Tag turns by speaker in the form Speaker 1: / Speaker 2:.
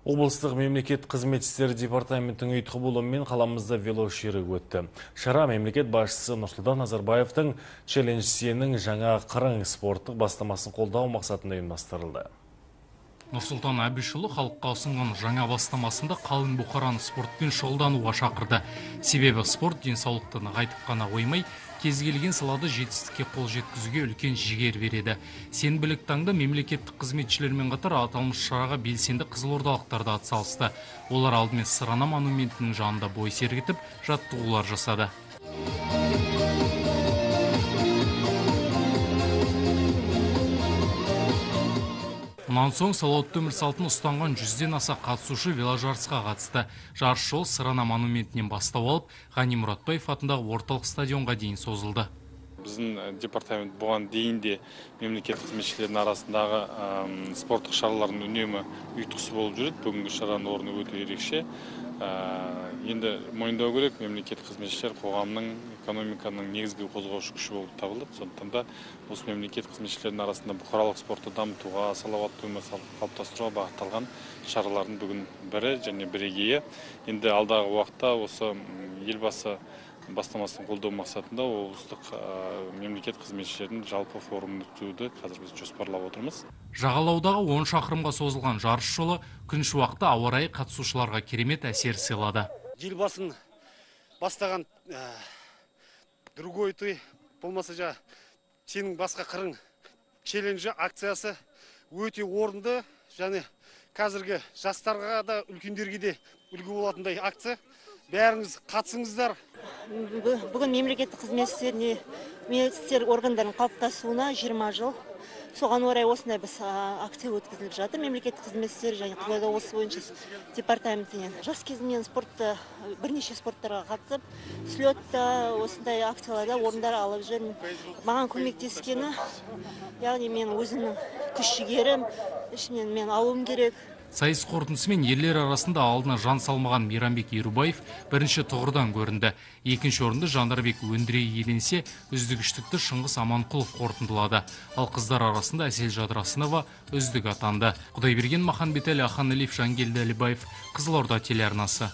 Speaker 1: Облыстық мемлекет қызмет істері департаментінің ұйытқы болуымен қаламызда велошеру өтті. Шара мемлекет басшысы Нұрсұлтан Назарбаевтың «Челлендж сенің жаңа қырың» спорттық бастамасын қолдау мақсатында ұйымдастырылды.
Speaker 2: Нұрсұлтан Әбішұлы халыққа ұсынған жаңа бастамасында қалың бұқараны спортпен шұғылдануға шақырды. Себебі спорт денсаулықты нығайтып қана қоймай, кез келген салада жетістікке қол жеткізуге үлкен жігер береді. Сенбілік таңда мемлекеттік қызметшілермен қатар аталмыш шараға белсенді қызылордалықтар да атсалысты. Олар алдымен Сырана монументінің жанында бой сергітіп, жаттығулар жасады. Мұнан соң салауатты өмір салтын ұстанған 100-ден аса қатысушы веложарысқа қатысты. Жарыс жолы Сырана монументінен бастау алып, Ғани Мұратбаев атындағы орталық стадионға дейін созылды.
Speaker 3: Біздің департамент бұған дейін де мемлекет қызметшілерінің арасындағы спорттық шаралардың үнемі ұйытқысы болып жүреді. Бүгінгі шараның орны өте ерекше. Енді мойындау керек, мемлекет қызметшілер қоғамның, экономиканың негізгі қозғаушы күші болып табылады. Сондықтан да осы мемлекет қызметшілерінің арасында бұқаралық спортты дамытуға, салауатты өмір салтын қалыптастыруға бағытталған шаралардың бүгін бірі және бірегейі. Енді алдағы уақытта осы Елбасы бастамасын қолдау мақсатында облыстық мемлекет қызметшілерінің жалпы форумын өткізуді қазір біз жоспарлап отырмыз.
Speaker 2: Жағалаудағы 10 шақырымға созылған жарыс жолы күн шуақты ауа райы қатысушыларға керемет әсер сыйлады.
Speaker 4: Елбасын бастаған другой ты, болмаса жа сенің басқа қырың челленджі акциясы өте орынды және қазіргі жастарға да үлкендерге де үлгі болатындай акция. Бәріңіз қатысыңыздар.
Speaker 5: Бүгін мемлекеттік қызметшілер органдарының қалыптасуына 20 жыл. Соған орай осындай біз акция өткізіліп жатыр. Мемлекеттік қызметшілер және Қызылорда облысы бойынша департаментінен. Жас кезімнен спортты, бірнеше спорттарға қатысып, слетта, осындай акцияларда орындар алып жүрмін. Маған көмектескені, яғни мен өзімнің күш жігерім, ішімнен мен алуым керек.
Speaker 2: Сайыс қорытындысымен ерлер арасында алдына жан салмаған Мейрамбек Ерубаев бірінші тұғырдан көрінді. Екінші орынды Жандарбек Өндірей иеленсе, үздік үштікті Шыңғыс Аманқұлов қорытындылады. Ал қыздар арасында Әсел Жадырасынова үздік атанды. Құдайберген Маханбетәлі, Ахан Әлиев, Жангелді Әлібаев, Қызылорда телеарнасы.